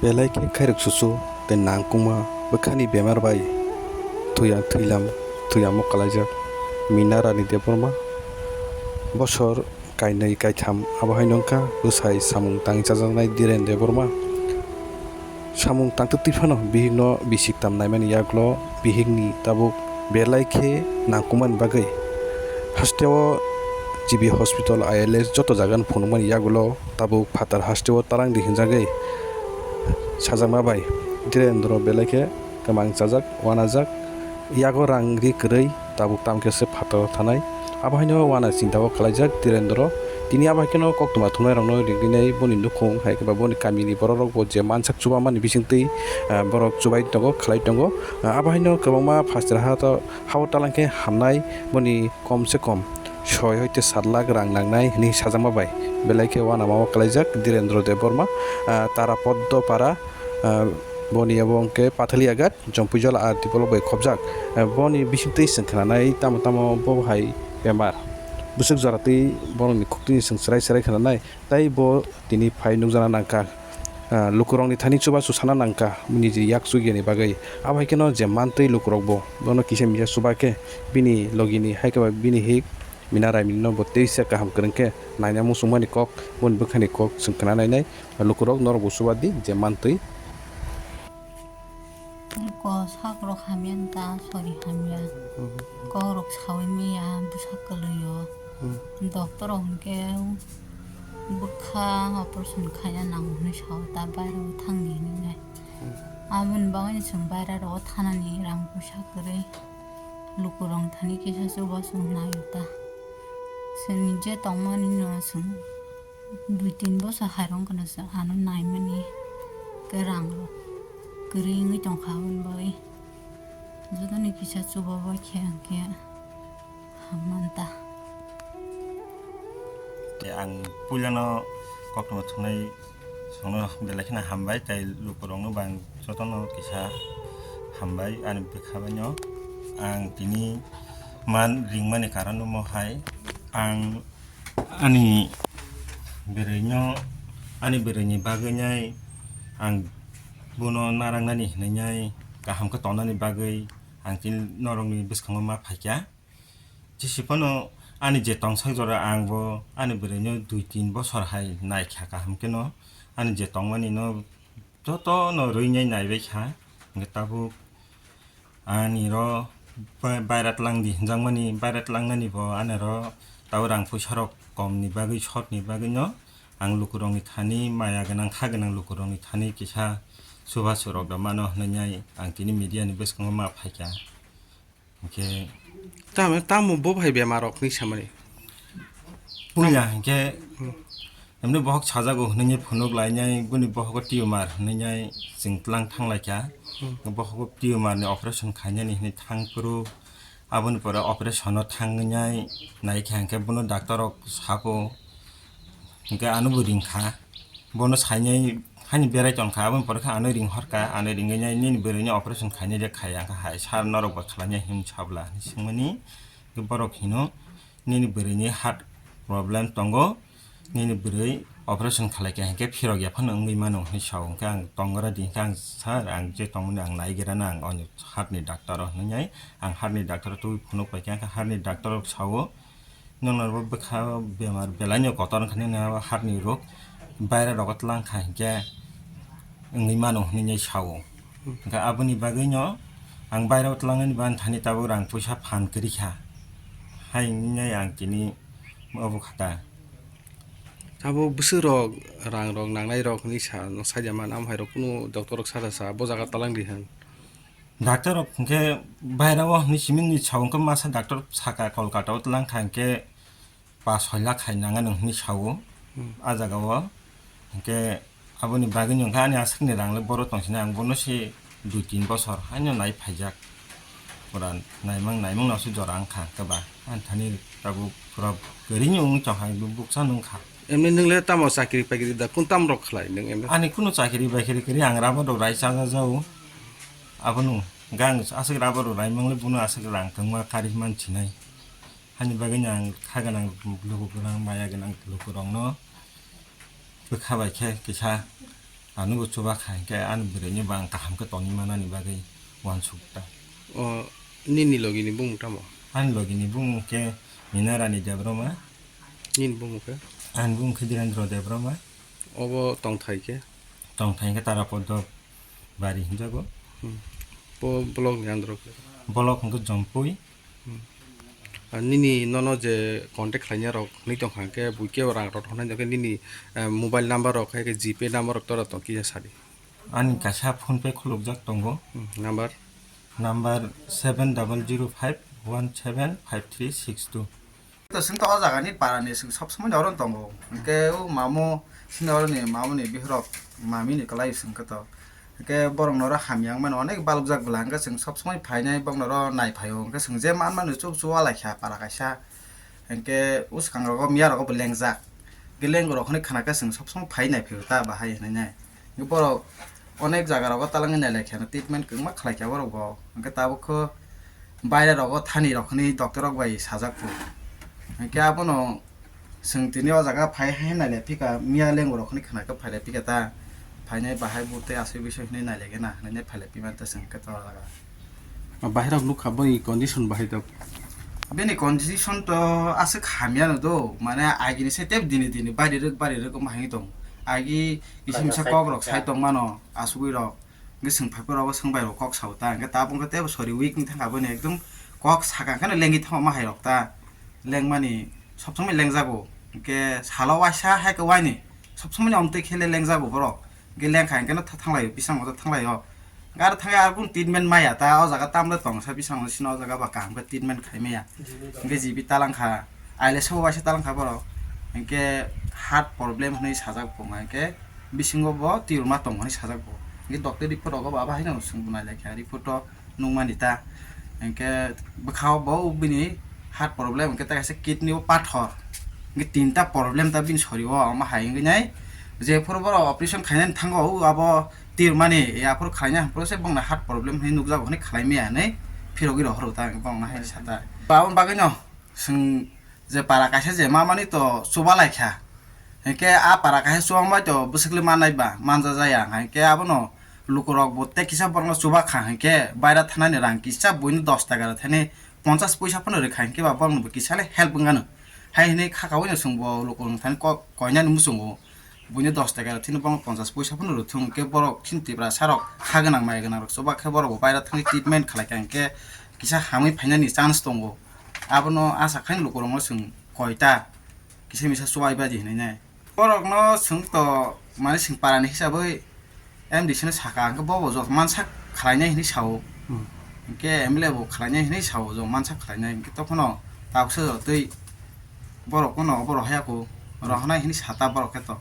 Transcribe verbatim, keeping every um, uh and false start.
Belai khe khairok susu tei nangkukma bwkhani bemar bai thwiya-, thwilam-, thwiyamo kalaijak Mina Rani Debbarma. Bosor kainwi kaitham abo haino wngkha bwsai samung tangwi chajaknai Dhiren Debbarma. Samung tangtwi twi phano bihikno bisik tam naimani yagulo bihikni tabuk belai khe nangkukmani bagwi hasteo G B hospital, I L S joto jagano phunukmani yagulo tabuk phatar hasteo talangdi hinjagwi sajakma bai Dhirendra belai khe kwmang chajak, uanajak, yago rang ri kwrwi tabuk tamokhe se phataro thanai. Abo haino uana chinta o kalaijak Dhirendra. Tini abo hai kheno koktwma thumnairokno ringwi nai boni nukhung hai khe ba boni kamini bororokbo je mansak chubamani bisingtwi, ah, borok chubai tongo, khlai tongo. Ah, abo haino kwbangma phaster ha to, hao talang khe hamnai boni kom se kom soi hoite sat lakh rang nangnai hwnwi sajakma bai belai khe uanama o kalaijak Dhirendra Debbarma, ah, Tarapoddo Para, ah, boni abo hwnkhe Pathaliaghat, Jompuijala R D block bai khobjak. Ah, boni bisingtwi chwng khnanai tamo tamo bo hai bemar. Bwswk jora twi borokni khuktwini chwng chwrai chwrai khnanai. Tai bo tini phai nukjana nangkha, ah, lukurokni thani chubachu sana nangkha, niji yak chugyani bagwi. Abo hai kheno je mantwi lukurokbo bono kisa misa chuba khe bini logini hai khe ba bini hik Mina Raimino bo teisa kaham kwrwng khe naina muchungmani kok, boni bwkhani kok chwng khna nainai. Lukurok norokbo chuba di je mantwi. Ko sakrok hamya wngkha, sori hamya. Hmm. Kokrok saui maya, bwsa kwlwio. Hmm. Doctor rok hwnkhe bwkha operation khaina nango hwnwi sao, ta bairego thangdi hwnwi nai. Hmm. Aboni bagwino chwng baira rogo thanani rang puisa kwrwi. Lukurok thani kisa chubachu naio ta. Chwngni je tongmani no chwng Dui tin bosor hai rwng kheno se ano naimani khe rang rok kwrwi wngwi tongkha aboni bagwi jotoni kisa chuba bai khe hwnkhe hamya ta. Tei ang puilano koktwma thumnai songno belai kheno hambai, tei lukurokno bo ang jotono kisa hambai ani bwkha baino. Ang tini man ringmani karon omo hai, ang Ani bwrwino, ani bwrwini bagwinai ang bono narwknani hinwi kaham khe tongnani bagwi ang chini norokni bwskango ma phaikha. Jesi phano ani je tongsak jora ang bo ani bwrwino dui tin bosor hai naikha kaham kheno, ani je tongmani no jotono rwinai naibaikha, hwnkhe tabuk ani ro ba-, baira twlangdi hinjakmani, baira twlangnani bo ani ro tabuk rang puisa rok komni bagwi, shortni bagwino ang lukurokni thani, maya gwnang, kha gwnang lukurokni thani kisa chubachu rok da mano hwnwi ang tini media ni bwskango ma phaikha. Hwnkhe tamo, tamo bo hai bemar rok ni samani? Puila hwnkhe, hmm, emni bohok sajago hwnwi phunuk lainai, boni bohogo tumor hwnwi chwng tlang thang laikha. Hmm. Bohogo tumor ni operation khainani hwnwi thang phuru, aboni pore operation o thangwi naikha hwnkhe bono doctor rok sabo, hwnkhe ano bo ringkha. Bono sainai haini berai tongkha, aboni pore khe ano ring horkha, ano ringwi nai nini bwrwini operation khainai de khaiya, wngkha hai sir norok bo khlainai hinwi sabla hinwi swngmani, borok hino nini bwrwini heart problem tongo, nini bwrwi operation khalaikha hinkhe phirok ya phano wngwi mano hinwi sao, hinkhe ang tongora di hinkhe ang sir ang je tongmani ang naigerana ang oni heart ni doctor o hinwi ang heart ni doctor o tubui phunuk paikha, hinkhe heart ni doctor rok sao. Nono bo bwkha bemar belai no kotor wngkha nini heart ni rok, baira rogo twlang kha hinkhe wngwi mano hinwi sao. Hinkhe aboni bagwi no ang baira o twlangnani bagwi thani tabuk rang puisa phan kwrwi kha, hai hinwi ang tini obo kha ta. Abo bwswk rok rang rok nangnai rok hinwi sa, no saida man, amo hai rok kunu doctor rok sa sa sa bo jaga twlang di hwn. Doctor rok hwnkhe baira o hinwi simi ni sao, hwnkhe masa doctor saka Kolkata o twlang kha hwnkhe pas soi lakh hai nang anw hinwi sao. Hmm. A jaga o hwnkhe aboni bagwi no hwnkhe ani aswk ni rang le boro tong sini, ang bono se dui tin bosor haino nai phaijak. Pura naimang naimang no se jora wngkha hwnkhe ba ani thani tabuk pura kwrwi ni wngwi tong hai buksa nung kha. Emni nwng le tamo chakri pakri da, kun tam rok khlai nwng emni? Ani kunu chakri bakri kwrwi, ang rubber rok rai cha ja jao. Abono gang aswk rubber rok rai mang le bono aswk rang kwngma kari man sinai. Hani bagwi no ang kha gwnang luku gwnang maya gwnang luku rok no bwkha bai khe kisa Ano bo chuba kha hwnkhe ani bwrwini bo ang kaham khe tongwi manani bagwi uansuk ta. O, nini logini bumung tamo? Ani logini bumung khe Mina Rani Debbarma. Nini bumung khe? Ani bumung khe Dhirendra Debbarma. Obo tongthai khe? Tongthai khe Tarapoddo bari hinjago. Hmm. Bo block ni under o khe? Block hwnkhe Jompui. Hmm. Ah, nini nono je contact khlainai rok hinwi tongkha hwnkhe buikhe rang rok hwnai hwnkhe nini, eh, mobile number rok hai khe G Pay number rok tora tong kisa sadi. Ani kaisa PhonePe khulukjak tongo. Hmm, number? Number seven double zero five one seven five three six two. To chwng to o jaga ni para ni chwng sob somoi oro tongo. Hwnkhe o mamo chini oro ni mamo ni bihurok mami ni kwlai chwng khe to. Hwnkhe borok noro hamya wngmano onek balokjak bwla hwnkhe chwng sob somoi phainai borok noro nai phaio. Hwnkhe chwng je manmani chuk chuk walai kha para kaisa. Hwnkhe o swkang rogo miya rogo bo lengjak. Hwnkhe lengo rok hwnwi khna khe chwng sob somoi phai nai phaio ta bahai hwnwi nai. Borok onek jaga rogo talangwi nailai kha, treatment kwbangma khlai kha borok bo. Hwnkhe tabuk kho baire rogo thani rok hwnwi doctor rok bai sajak phu. Hwnkhe abono chwng tini o jaga phai hai nailai phika, miya lengo rok hwnwi khna khe phailai phika ta. Phainai bahai bo tei aswk biswk hwnwi nailai gana hwnwi phailai phima ta chwng khe ta o jaga. Bahai rok nukha boni condition bahai tok. Bini condition to aswk hamya no do, mane agini se tep dini dini bari rwk bari rwk wng bahai tong. Agi kisa misa kok rok sai tong mano asugwi rok. Hwnkhe chwng phaiphuru rogo chwng bai rok kok sao ta. Hwnkhe tabuk khe tebo sori weak ni thangkha boni ekdom kok sakha kheno lengwi thangma hai rok ta. Lengmani sob somoi lengjago. Hwnkhe salo waisa hai khe waini sob somoi omtwi khele lengjago borok. Hwnkhe lengkha hwnkhe no tha-, thanglaio, bisango ta thanglaio. Hwnkhe aro thangwi aro kunu treatment maya ta, o jaga tamle tongsa bisango sino o jaga ba kaham khe treatment khai maya. Hwnkhe G B talangkha, aile sabo waisa talangkha borok. Hwnkhe heart problem hwnwi sajak bo hwnkhe bisingo bo tumor ma tongo hwnwi sajak bo. Hwnkhe doctor report rogo bo abo haino chwng bo nailaikha, report o nukmani ta. Hwnkhe bwkhao bo bini heart problem, hwnkhe tei kaisa kidney o pathor, hwnkhe tinta problem ta bini sori o, omo hai wngwi nai. Jephuru borok operation khainani thango, o abo tirmani, aphuru khlaina hwnphuru se bongni heart problem hinwi nukjago hwnwi khlai maya hinwi phirogwi rohoro ta, hwnkhe bongno hai sata. Aboni bagwino chwng je para kaisa je mamani to chuba lai kha, hwnkhe a para kaisa chuba bai to bwswk le mannai ba, manja jaya, hwnkhe abono lukurok bo tei kisa borokno chuba kha hwnkhe baira thanani rang kisa buino dos taka rok thani ponchas poisa phano rwkha hwnkhe ba borokno bo kisa le help wngano. Hai hwnwi kha kaui no chwng bo lukurok thani kok koinani muchungo buino dos taka rok thani borokno ponchas poisa phano rwthung hwnkhe borok chini Tiprasa rok ha gwnang mai gwnang rok chuba khe borok bo baira thangwi treatment khlai kha hwnkhe kisa hamwi phainani chance tongo. Abono asa khai lukurokno chwng koita kisa misa chubai baji hinwi nai. Borokno chwng to mane chwng parani hisabwi M D C no saka, hwnkhe bo bo jok mansak khlainai hinwi sao. Hmm. Hwnkhe M L A bo khlainai hinwi sao, jok mansak khlainai. Hwnkhe tokhono taksa jotoi borok pono obo rohorya kho, rohornai hinwi sata borok khe to.